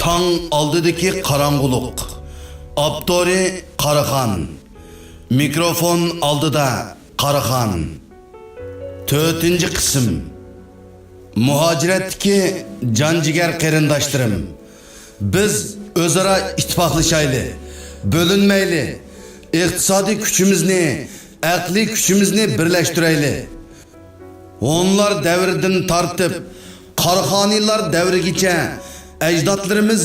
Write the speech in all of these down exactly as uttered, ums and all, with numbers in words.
تاڭ ئالدىدىكى قاراڭغۇلۇق. ئاپتورى قاراخان. مىكروفون ئالدىدا قاراخان. تۆتىنچى قىسىم. مۇھاجىرەتتىكى جان-جىگەر قېرىنداشلىرىم، بىز ئۆزئارا ئىتتىپاقلىشايلى، بۆلۈنمەيلى، ئىقتىسادىي كۈچىمىزنى، ئەقلىي كۈچىمىزنى بىرلەشتۈرەيلى. ھونلار دەۋرىدىن تارتىپ قاراخانىيلار دەۋرىگىچە ئەجدادلىرىمىز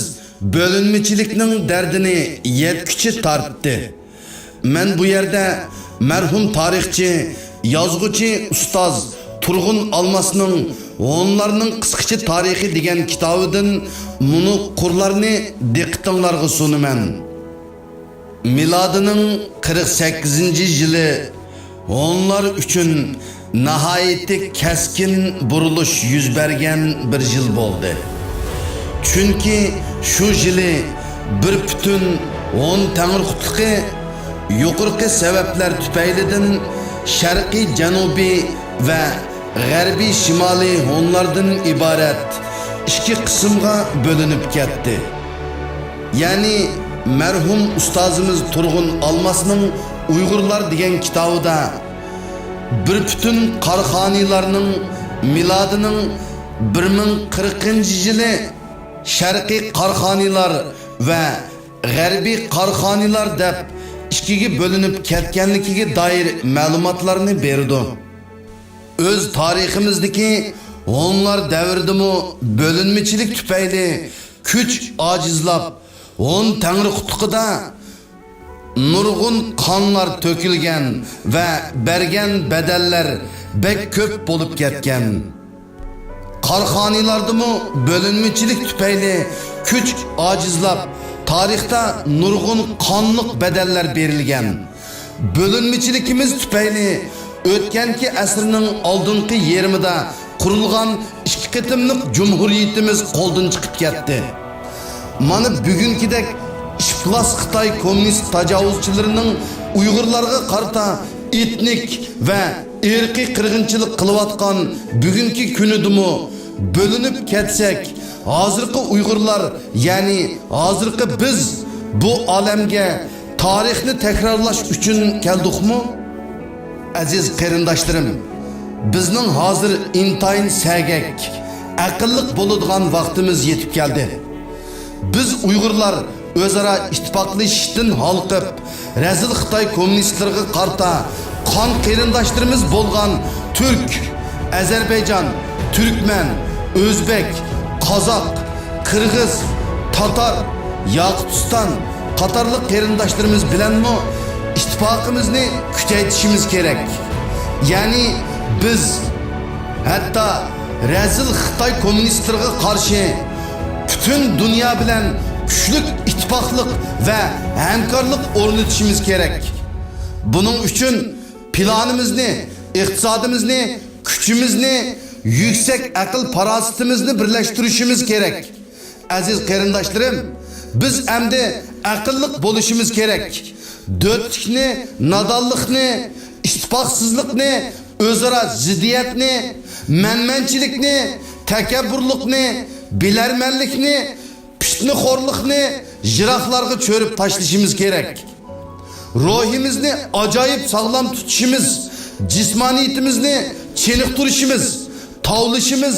بۆلۈنمىچىلىكنىڭ دەردىنى يەتكۈچە تارتتى. مەن بۇ يەردە مەرھۇم تارىخچى، يازغۇچى، ئۇستاز تۇرغۇن ئالماسنىڭ ھونلارنىڭ قىسقىچە تارىخى دېگەن كىتابىدىن مۇنۇ قۇرلارنى دىققىتىڭلارغا سۇنىمەن. مىلادىنىڭ قىرىق سەككىزىنچى يىلى ھونلار ئۈچۈن ناھايىتى كەسكىن بۇرۇلۇش يۈز بەرگەن بىر يىل بولدى. چۈنكى شۇ يىلى بىر پۈتۈن ھون تەڭرىقۇتلۇقى يۇقىرىقى سەۋەبلەر تۈپەيلىدىن شەرقىي جەنۇبىي ۋە غەربىي شىمالىي ھونلاردىن ئىبارەت ئىككى قىسىمغا بۆلۈنۈپ كەتتى. يەنى مەرھۇم ئۇستازىمىز تۇرغۇن ئالماسنىڭ ئۇيغۇرلار دېگەن كىتابىدا بىر پۈتۈن قاراخانىيلارنىڭ مىلادىنىڭ بىر مىڭ قىرىقىنچى يىلى شەرقىي قاراخانىيلار ۋە غەربىي قاراخانىيلار دەپ ئىككىگە بۆلۈنۈپ كەتكەنلىكىگە دائىر مەلۇماتلارنى بېرىدۇ. ئۆز تارىخىمىزدىكى ھونلار دەۋرىدىمۇ بۆلۈنمىچىلىك تۈپەيلى كۈچ ئاجىزلاپ، ھون تەڭرىقۇتلۇقىدا نۇرغۇن قانلار تۆكۈلگەن ۋە بەرگەن بەدەللەر بەك كۆپ بولۇپ كەتكەن. قاراخانىيلاردىمۇ بۆلۈنمىچىلىك تۈپەيلى كۈچ ئاجىزلاپ، تارىختا نۇرغۇن قانلىق بەدەللەر بېرىلگەن. بۆلۈنمىچىلىكىمىز تۈپەيلى ئۆتكەنكى ئەسىرنىڭ ئالدىنقى يېرىمىدا قۇرۇلغان ئىككى قېتىملىق جۇمھۇرىيىتىمىز قولدىن چىقىپ كەتتى. مانا بۈگۈنكىدەك ئىپلاس خىتاي كوممۇنىست تاجاۋۇزچىلىرىنىڭ ئۇيغۇرلارغا قارىتا ئېتنىك ۋە ئىرقىي قىرغىنچىلىق قىلىۋاتقان بۈگۈنكى كۈنىدىمۇ بۆلۈنۈپ كەتسەك، ھازىرقى ئۇيغۇرلار، يەنى ھازىرقى بىز بۇ ئالەمگە تارىخنى تەكرارلاش ئۈچۈن كەلدۇقمۇ؟ ئەزىز قېرىنداشلىرىم، بىزنىڭ ھازىر ئىنتايىن سەگەك، ئەقىللىق بولىدىغان ۋاقتىمىز يېتىپ كەلدى. بىز ئۇيغۇرلار ئۆزئارا ئىتتىپاقلىشىشتىن ھالقىپ، رەزىل خىتاي كوممۇنىستلىرىغا قارىتا قان قېرىنداشلىرىمىز بولغان تۈرك، ئەزەربەيجان، تۈركمەن، ئۆزبەك، قازاق، قىرغىز، تاتار، ياقۇتىستان قاتارلىق قېرىنداشلىرىمىز بىلەنمۇ ئىتتىپاقىمىزنى كۈچەيتىشىمىز كېرەك. يەنى بىز ھەتتا رەزىل خىتاي كوممۇنىستلىرىغا قارشى پۈتۈن دۇنيا بىلەن كۈچلۈك ئىتتىپاقلىق ۋە ھەمكارلىق ئورنىتىشىمىز كېرەك. بۇنىڭ ئۈچۈن پىلانىمىزنى، ئىقتىسادىمىزنى، كۈچىمىزنى، يۈكسەك ئەقىل-پاراسىتىمىزنى بىرلەشتۈرۈشىمىز كېرەك. ئەزىز قېرىنداشلىرىم، بىز ئەمدى ئەقىللىق بولۇشىمىز كېرەك. دۆتلۈكنى، نادانلىقنى، ئىتتىپاقسىزلىقنى، ئۆزئارا زىددىيەتنى، مەنمەنچىلىكنى، تەكەببۇرلۇقنى، بىلەرمەنلىكنى، پىتنىخورلۇقنى يىراقلارغا چۆرۈپ تاشلىشىمىز كېرەك. روھىمىزنى ئاجايىپ ساغلام تۇتۇشىمىز، جىسمانىيىتىمىزنى چېنىقتۇرۇشىمىز، تاۋلىشىمىز،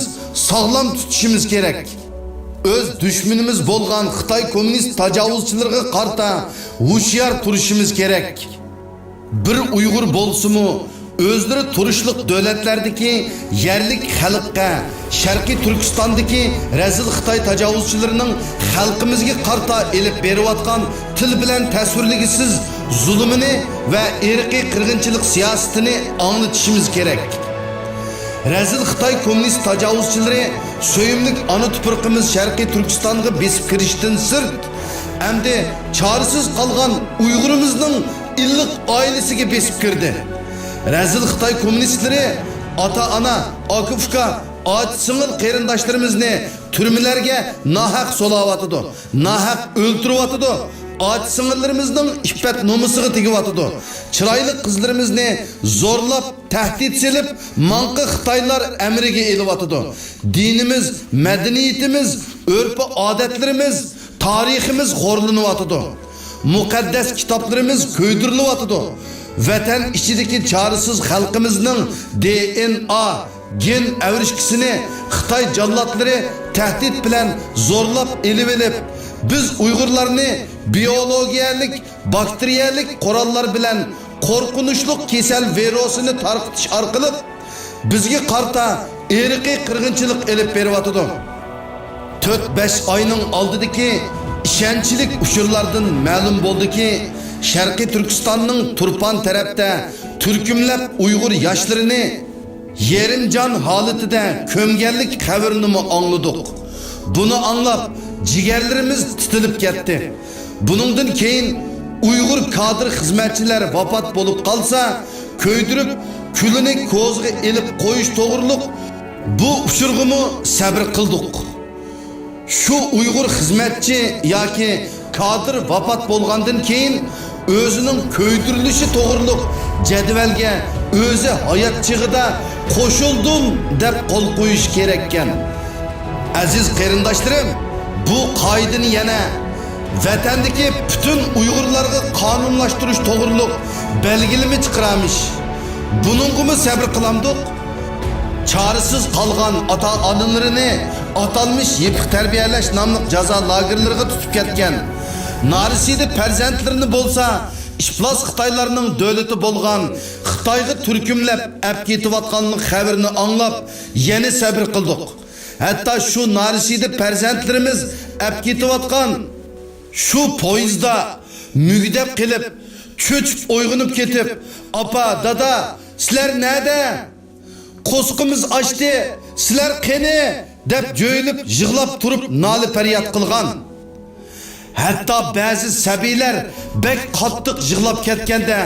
ساغلام تۇتۇشىمىز كېرەك. ئۆز دۈشمىنىمىز بولغان خىتاي كوممۇنىست تاجاۋۇزچىلىرىغا قارىتا ھوشيار تۇرۇشىمىز كېرەك. بىر ئۇيغۇر بولسىمۇ، ئۆزلىرى تۇرۇشلۇق دۆلەتلەردىكى يەرلىك خەلققە شەرقىي تۈركىستاندىكى رەزىل خىتاي تاجاۋۇزچىلىرىنىڭ خەلقىمىزگە قارىتا ئېلىپ بېرىۋاتقان تىل بىلەن تەسۋىرلىگۈسىز زۇلۇمىنى ۋە ئىرقىي قىرغىنچىلىق سىياسىتىنى ئاڭلىتىشىمىز كېرەك. رەزىل خىتاي كوممۇنىست تاجاۋۇزچىلىرى سۆيۈملۈك ئانا تۇپرىقىمىز شەرقىي تۈركىستانغا بېسىپ كىرىشتىن سىرت، ئەمدى چارىسىز قالغان ئۇيغۇرىمىزنىڭ ئىللىق ئائىلىسىگە بېسىپ كىردى. رەزىل خىتاي كوممۇنىستلىرى ئاتا-ئانا، ئاكا-ئۇكا، ئاچا-سىڭىل قېرىنداشلىرىمىزنى تۈرمىلەرگە ناھەق سولاۋاتىدۇ، ناھەق ئۆلتۈرۈۋاتىدۇ، ئاچا-سىڭىللىرىمىزنىڭ ئىپپەت-نومۇسىغا تېگىۋاتىدۇ. چىرايلىق قىزلىرىمىزنى زورلاپ، تەھدىت سېلىپ، ماڭقا خىتايلار ئەمرىگە ئېلىۋاتىدۇ. دىنىمىز، مەدەنىيىتىمىز، ئۆرپ-ئادەتلىرىمىز، تارىخىمىز خورلىنىۋاتىدۇ. مۇقەددەس كىتابلىرىمىز كۆيدۈرۈلۈۋاتىدۇ. ۋەتەن ئىچىدىكى چارىسىز خەلقىمىزنىڭ دى ئېن ئا گېن ئەۋرىشكىسىنى خىتاي جاللاتلىرى تەھدىت بىلەن زورلاپ ئېلىۋېلىپ، بىز ئۇيغۇرلارنى بىيولوگىيەلىك، باكتېرىيەلىك قوراللار بىلەن قورقۇنچلۇق كېسەل ۋىرۇسىنى تارقىتىش ئارقىلىق بىزگە قارىتا ئىرقىي قىرغىنچىلىق ئېلىپ بېرىۋاتىدۇ. تۆت-بەش ئاينىڭ ئالدىدىكى ئىشەنچلىك ئۇچۇرلاردىن مەلۇم بولدىكى، شەرقىي تۈركىستاننىڭ تۇرپان تەرەپتە تۈركۈملەپ ئۇيغۇر ياشلىرىنى يېرىم جان ھالىتىدە كۆمگەنلىك خەۋىرىنىمۇ ئاڭلىدۇق. بۇنى ئاڭلاپ، جىگەرلىرىمىز تىتىلىپ كەتتى. بۇنىڭدىن كېيىن ئۇيغۇر كادىر خىزمەتچىلەر ۋاپات بولۇپ قالسا، كۆيدۈرۈپ، كۈلىنى كوزىغا ئېلىپ قويۇش توغرۇلۇق بۇ ئۇچۇرغىمۇ سەۋر قىلدۇق. شۇ ئۇيغۇر خىزمەتچى ياكى كادىر ۋاپات بولغاندىن كېيىن، ئۆزىنىڭ كۆيدۈرۈلۈشى توغرۇلۇق جەدۋەلگە ئۆزى ھايات چېغىدا قوشۇلدۇم دەپ قول قويۇش كېرەككەن. ئەزىز قېرىنداشلىرىم، بۇ قائىدىنى يەنە ۋەتەندىكى پۈتۈن ئۇيغۇرلارغا قانۇنلاشتۇرۇش توغرۇلۇق بەلگىلىمە چىقىرارمىش. بۇنىڭغىمۇ سەۋر قىلامدۇق؟ چارىسىز قالغان ئاتا-ئانىلىرىنى ئاتالمىش يېپىق تەربىيەلەش ناملىق جازا لاگېرلىرىغا تۇتۇپ كەتكەن نارەسىدە پەرزەنتلىرىنى بولسا ئىپلاس خىتايلارنىڭ دۆلىتى بولغان خىتايغا تۈركۈملەپ ئەپ كېتىۋاتقانلىق خەۋىرىنى ئاڭلاپ يەنە سەۋر قىلدۇق. ھەتتا شۇ نارەسىدە پەرزەنتلىرىمىز ئەپ كېتىۋاتقان شۇ پويىزدا مۈگدەپ قېلىپ، چۆچۈپ ئويغىنىپ كېتىپ، «ئاپا، دادا، سىلەر نەدە؟ قورسىقىمىز ئاچتى، سىلەر قېنى؟» دەپ جۆيلۈپ يىغلاپ تۇرۇپ نالە-پەرياد قىلغان. ھەتتا بەزى سەبىيلەر بەك قاتتىق يىغلاپ كەتكەندە،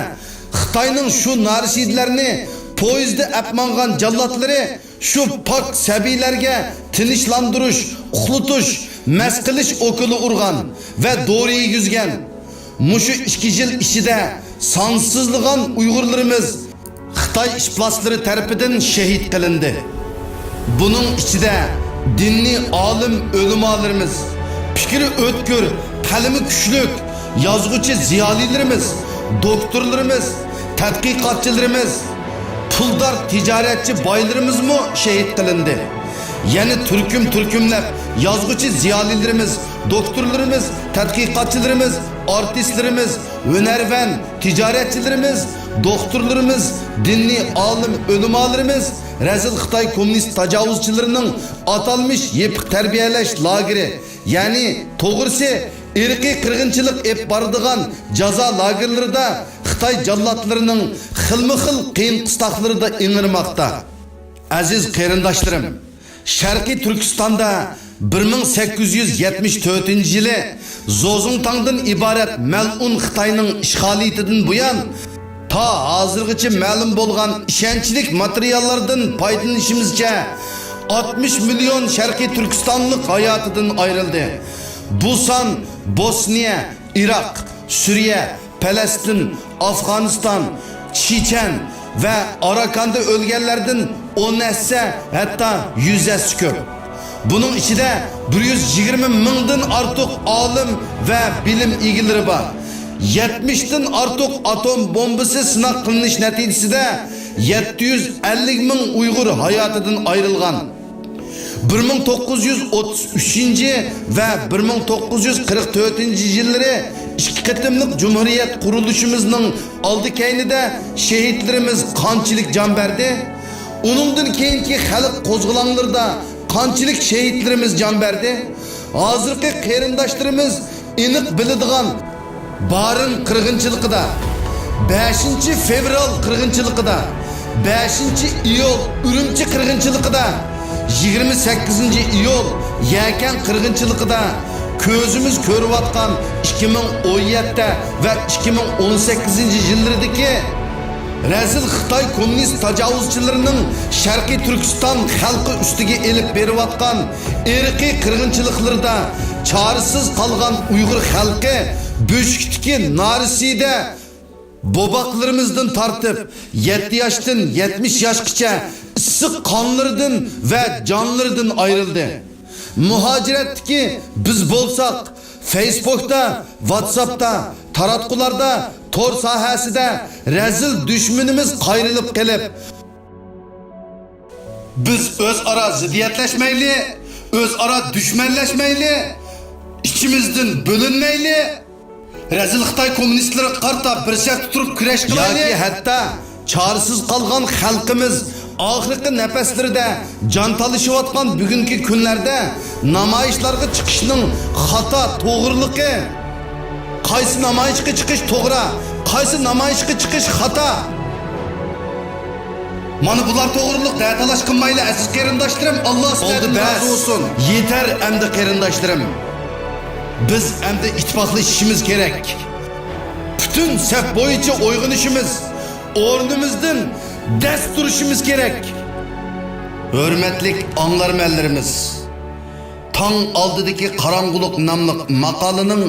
خىتاينىڭ شۇ نارەسىدىلەرنى پويىزدا ئەپ ماڭغان جاللاتلىرى شۇ پاك سەبىيلەرگە تىنچلاندۇرۇش، ئۇخلىتىش، مەست قىلىش ئوكۇلى ئۇرغان ۋە دورا يېگۈزگەن. مۇشۇ ئىككى يىل ئىچىدە سانسىزلىغان ئۇيغۇرلىرىمىز خىتاي ئىپلاسلىرى تەرىپىدىن شېھىت قىلىندى. بۇنىڭ ئىچىدە دىنىي ئالىم ئۆلىمالىرىمىز، پىكرى ئۆتكۈر، قەلىمى كۈچلۈك يازغۇچى زىيالىيلىرىمىز، دوكتورلىرىمىز، تەتقىقاتچىلىرىمىز، پۇلدار تىجارەتچى بايلىرىمىزمۇ شېھىت قىلىندى. يەنە تۈركۈم-تۈركۈملەپ يازغۇچى زىيالىيلىرىمىز، دوكتورلىرىمىز، تەتقىقاتچىلىرىمىز، ئارتىسلىرىمىز، ھۈنەرۋەن، تىجارەتچىلىرىمىز، دوختۇرلىرىمىز، دىنىي ئالىم ئۆلىمالىرىمىز رەزىل خىتاي كوممۇنىست تاجاۋۇزچىلىرىنىڭ ئاتالمىش يېپىق تەربىيەلەش لاگېرى، يەنى توغرىسى ئىرقىي قىرغىنچىلىق ئېلىپ بارىدىغان جازا لاگېرلىرىدا خىتاي جاللاتلىرىنىڭ خىلمۇ خىل قىيىن قىستاقلىرىدا ئىڭرىماقتا. ئەزىز قېرىنداشلىرىم، شەرقىي تۈركىستاندا بىر مىڭ سەككىز يۈز يەتمىش تۆتىنچى يىلى زوزۇڭتاڭدىن ئىبارەت مەلئۇن خىتاينىڭ ئىشغالىيىتىدىن بۇيان، تا ھازىرغىچە مەلۇم بولغان ئىشەنچلىك ماتېرىياللاردىن پايدىلىنىشىمىزچە، ئاتمىش مىليون شەرقىي تۈركىستانلىق ھاياتىدىن ئايرىلدى. بۇ سان بوسنىيە، ئىراق، سۈرىيە، پەلەستىن، ئافغانىستان، چېچەن ۋە ئاراكاندا ئۆلگەنلەردىن ئون ھەسسە، ھەتتا يۈز ھەسسە كۆپ. بۇنىڭ ئىچىدە بىر يۈز يىگىرمە مىڭدىن ئارتۇق ئالىم ۋە بىلىم ئىگىلىرى بار. يەتمىشتىن ئارتۇق ئاتوم بومبىسى سىناق قىلىنىش نەتىجىسىدە يەتتە يۈز ئەللىك مىڭ ئۇيغۇر ھاياتىدىن ئايرىلغان. بىر مىڭ توققۇز يۈز ئوتتۇز ئۈچىنچى ۋە بىر مىڭ توققۇز يۈز قىرىق تۆتىنچى يىللىرى ئىككى قېتىملىق جۇمھۇرىيەت قۇرۇلۇشىمىزنىڭ ئالدى كەينىدە شېھىتلىرىمىز قانچىلىك جان بەردى؟ ئۇنىڭدىن كېيىنكى خەلق قوزغىلاڭلىرىدا قانچىلىك شېھىتلىرىمىز جان بەردى؟ ھازىرقى قېرىنداشلىرىمىز ئېنىق بىلىدىغان بارىن قىرغىنچىلىقىدا، بەشىنچى فېۋرال قىرغىنچىلىقىدا، بەشىنچى ئىيۇل ئۈرۈمچى قىرغىنچىلىقىدا، يىگىرمە سەككىزىنچى ئىيۇل يەكەن قىرغىنچىلىقىدا، كۆزىمىز كۆرۈۋاتقان ئىككى مىڭ ئون يەتتە ۋە ئىككى مىڭ ئون سەككىزىنچى يىللىرىدىكى رەزىل خىتاي كوممۇنىست تاجاۋۇزچىلىرىنىڭ شەرقىي تۈركىستان خەلقى ئۈستىگە ئېلىپ بېرىۋاتقان ئىرقىي قىرغىنچىلىقلىرىدا چارىسىز قالغان ئۇيغۇر خەلقى بۆشۈكتىكى نارەسىدە بوۋاقلىرىمىزدىن تارتىپ، يەتتە ياشتىن يەتمىش ياشقىچە ئىسسىق قانلىرىدىن ۋە جانلىرىدىن ئايرىلدى. مۇھاجىرەتتىكى بىز بولساق، فېيسبۇكتا، ۋاتساپتا، تاراتقۇلاردا، تور ساھەسىدە رەزىل دۈشمىنىمىز قايرىلىپ قېلىپ، بىز ئۆزئارا زىددىيەتلەشمەيلى، ئۆزئارا دۈشمەنلەشمەيلى، ئىچىمىزدىن بۆلۈنمەيلى، رەزىل خىتاي كوممۇنىستلىرىغا قارىتا بىر سەپتە تۇرۇپ كۈرەش قىلايلى. ياكى ھەتتا چارىسىز قالغان خەلقىمىز ئاخىرقى نەپەسلىرىدە جان تالىشىۋاتقان بۈگۈنكى كۈنلەردە نامايىشلارغا چىقىشنىڭ خاتا، توغرىلىقى، قايسى نامايىشقا چىقىش توغرا، قايسى نامايىشقا چىقىش خاتا؟ مانا بۇلار توغرىلىق دەتالاش قىلمايلى، ئەزىز قېرىنداشلىرىم، ئاللا سىلەردىن رازى بولسۇن. يېتەر ئەمدى قېرىنداشلىرىم. بىز ئەمدى ئىتتىپاقلىشىشىمىز كېرەك. پۈتۈن سەپ بويىچە ئويغىنىشىمىز، ئورنىمىزدىن دەس تۇرۇشىمىز كېرەك. ھۆرمەتلىك ئاڭلارمەنلىرىمىز، تاڭ ئالدىدىكى قاراڭغۇلۇق ناملىق ماقالىنىڭ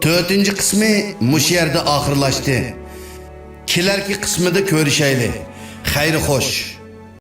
تۆتىنچى قىسمى مۇشۇ يەردە ئاخىرلاشتى. كېلەركى قىسمىدا كۆرۈشەيلى. خەير خوش.